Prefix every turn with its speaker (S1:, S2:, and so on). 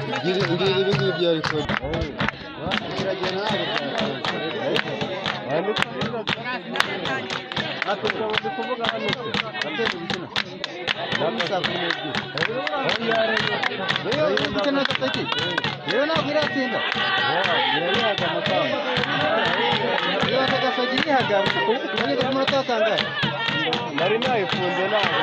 S1: Ngira ibi ngibi bya record. Biragenda, ntabwo byatinze.
S2: Ndi kuvuga hano se?
S1: Ateze gukina. Saa 12. Rero uri gukina na Sataki. Rero ntabwo iratsinda.
S2: Irayihaga amafaranga.
S1: Iyo Gasogi yihaga, urageze ku munota wa kangahe?
S2: Nari nayifunze, ntabwo.